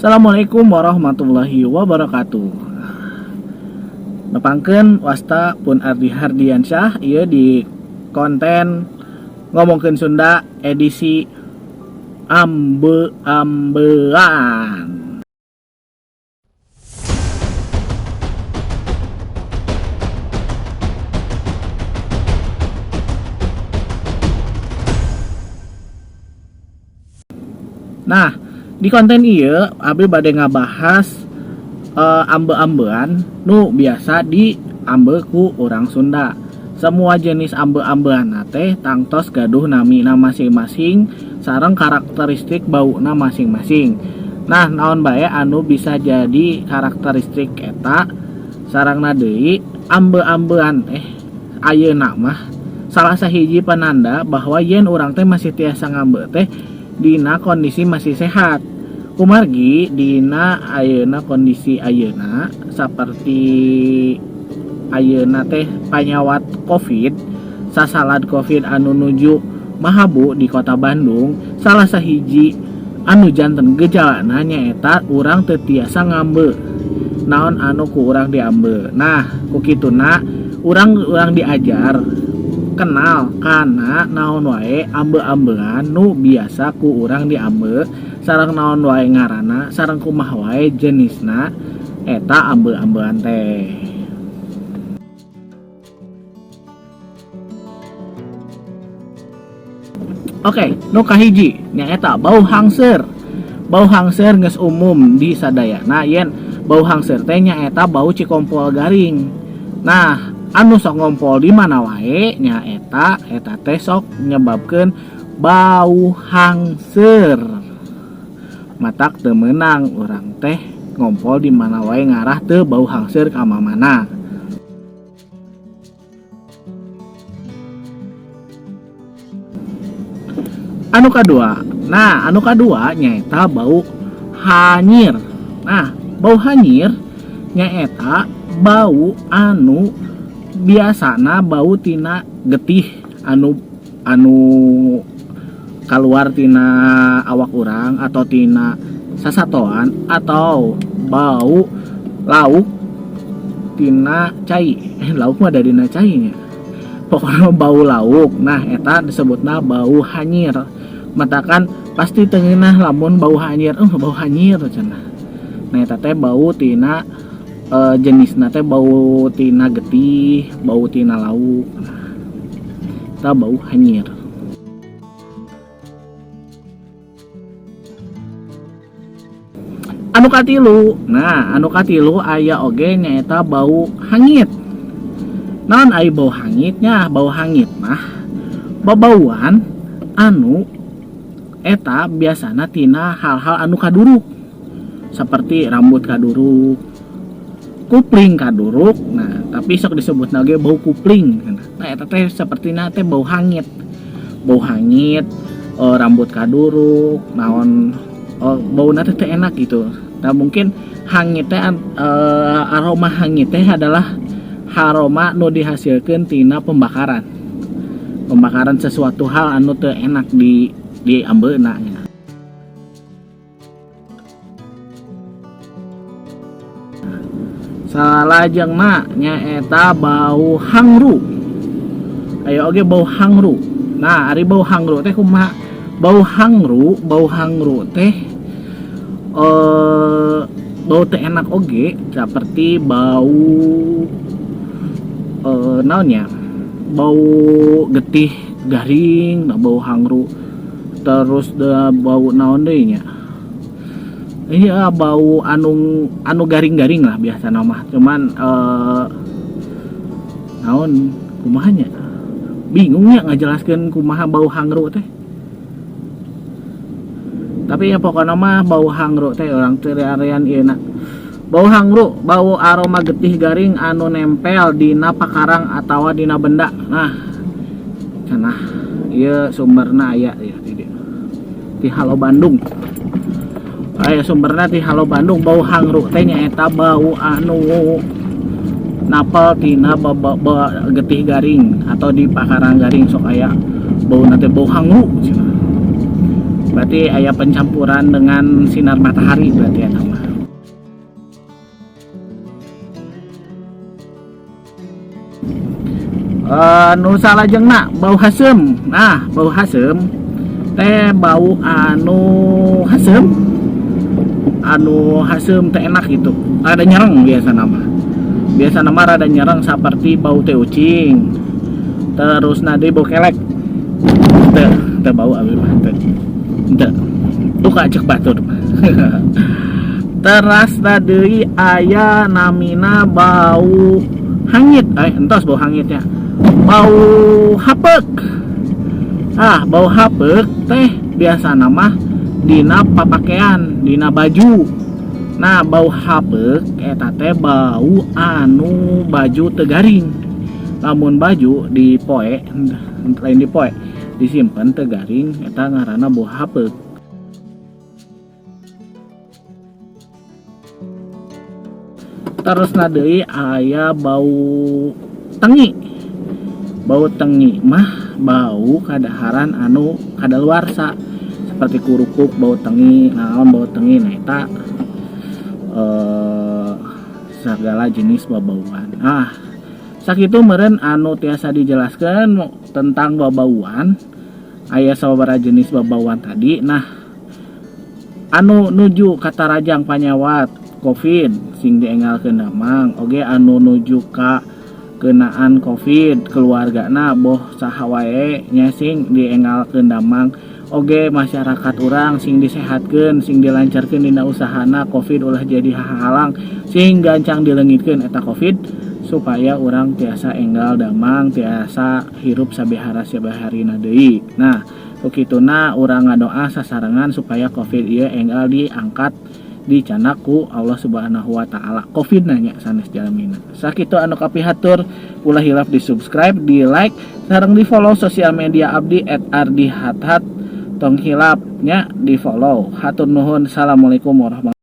Assalamualaikum warahmatullahi wabarakatuh. Nepangkeun wasta pun Ardi Hardiansyah ieu di konten ngomongkeun Sunda edisi ambe-ambean. Nah, di konten ieu abi bade ngabahas ambe-ambean nu biasa di ambe ku urang Sunda. Semua jenis ambe-ambean teh tangtos gaduh namina masing-masing sareng karakteristik bauna masing-masing. Nah, naon bae anu bisa jadi karakteristik eta sarengna deui ambe-ambean teh ayeuna mah salah sahiji penanda bahwa yen urang teh masih tiasa ngambe teh dina kondisi masih sehat. Kumargi dina ayeuna kondisi ayeuna saperti ayeuna teh panyawat Covid, sasalad Covid anu nuju mahabu di kota Bandung, salah sahiji anu janten gejalana nyaeta urang teu tiasa ngambe naon anu ku urang diambe. Nah, ku kituna urang diajar kenal kana naon wae ambe-ambean nu biasa ku urang diambe sareng naon wae ngaranna sareng kumaha wae jenisna eta ambe-ambean teh. Oke, nu kahiji nyaeta bau hangseur. Bau hangseur geus umum di sadayana yen bau hangseur teh nyaeta bau cikompol garing. Nah, anu sok ngompol di mana wae nyaeta eta teh sok nyebabkeun bau hangseur. Matak teu meunang urang teh ngompol di mana wae ngarah teu bau hangseur ka mamana. Anu kadua, nah anu kadua nyaeta bau hanyir. Nah, bau hanyir nyaeta bau anu biasana bau tina getih anu kaluar tina awak urang atau tina sasatoan atau bau lauk tina cai. Lauk mah dari dina cai nya. Pokoknya bau lauk. Nah, eta disebutna bau hanyir. Matakan pasti tengenah lamun bau hanyir, bau hanyir cenah. Nah, eta teh bau tina jenisna teh bau tina getih, bau tina lauk. Nah, eta bau hanyir. Anu katilu, nah anu katilu aya oge nyaeta bau hangit. Naon ai bau hangitnya? Bau hangit mah babauan anu eta biasana tina hal-hal anu kaduruk seperti rambut kaduruk, kupling kaduruk. Nah, tapi sok disebut ge bau kupling. Nah, eta teh sapertina teh bau hangit. Bau hangit, rambut kaduruk, naon bauna teh enak gitu. Nah, mungkin hangit teh aroma hangit teh adalah aroma nu dihasilkeun tina pembakaran. Pembakaran sesuatu hal anu teu enak di ambeuna nya. Salajengna nyaeta bau hangru. Aya oge bau hangru. Nah, ari bau hangru teh kumaha? Bau hangru teh bau teh enak oge seperti bau naonnya? Bau getih garing, nah, bau hangru. Terus da bau naon deui nya? Iya, bau anu garing-garing lah biasa mah. Cuman naon kumaha nya? Bingung nya ngajelaskeun kumaha bau hangru teh. Tapi ya pokokna mah bau hangru teh urang teu arean ieu na. Bau hangru, bau aroma getih garing anu nempel dina pakarang atawa dina benda. Nah, cenah ieu sumberna aya ya di dieu. Di Halo Bandung. Aya sumberna di Halo Bandung. Bau hangru teh nyaeta bau anu napel tina getih garing atau di pakarang garing sok aya bau teh bau hangru cenah. Berarti aya pencampuran dengan sinar matahari berarti eta mah. Nu salajengna bau haseum. Nah, bau haseum teh bau anu haseum, anu haseum teh enak gitu, rada nyereng biasana mah. Biasana mah rada nyereng saperti bau teh ucing. Terus deui bau kelek. Teu, teu bau abi mah teu. Teu. Duka ceuk batur mah. Teras deui aya namina bau hangit, entos bau hangitnya. Bau hapeuk. Ah, bau hapeuk teh biasana mah dina papakean, dina baju. Nah, bau hapeuk eta teh bau anu baju teu garing. Lamun baju dipoe, lain dipoe, disimpen teu garing eta ngaranna bau hapeuk. Terusna deui aya bau tengi. Bau tengi mah bau kadaharan anu kadaluarsa seperti kurupuk bau tengi, naon bau tengi, nah eta segala jenis babauan. Ah, sakitu meureun anu tiasa dijelaskeun tentang babauan. Aya sababaraha jenis babauan tadi. Nah, anu nuju katarajang panyawat Covid sing diengalkeun damang, oge anu nuju ka kenaan Covid keluargana boh saha wae nya sing diengalkeun damang, oge masyarakat urang sing disehatkeun, sing dilancarkeun dina usahana, Covid ulah jadi hahalang, sing gancang dileungitkeun eta Covid supaya urang tiasa enggal damang, tiasa hirup sabihara sabiharina deui. Nah, ku kituna urang ngadoa sasarengan supaya Covid ieu enggal diangkat dicandak ku Allah Subhanahu wa taala. Covid nanya sanes jalmina. Sakitu anu kapihatur, ulah hilap di subscribe, di like, sareng di follow sosial media abdi @ardihathat. Tong hilap nya di follow. Hatur nuhun. Assalamualaikum warahmatullahi.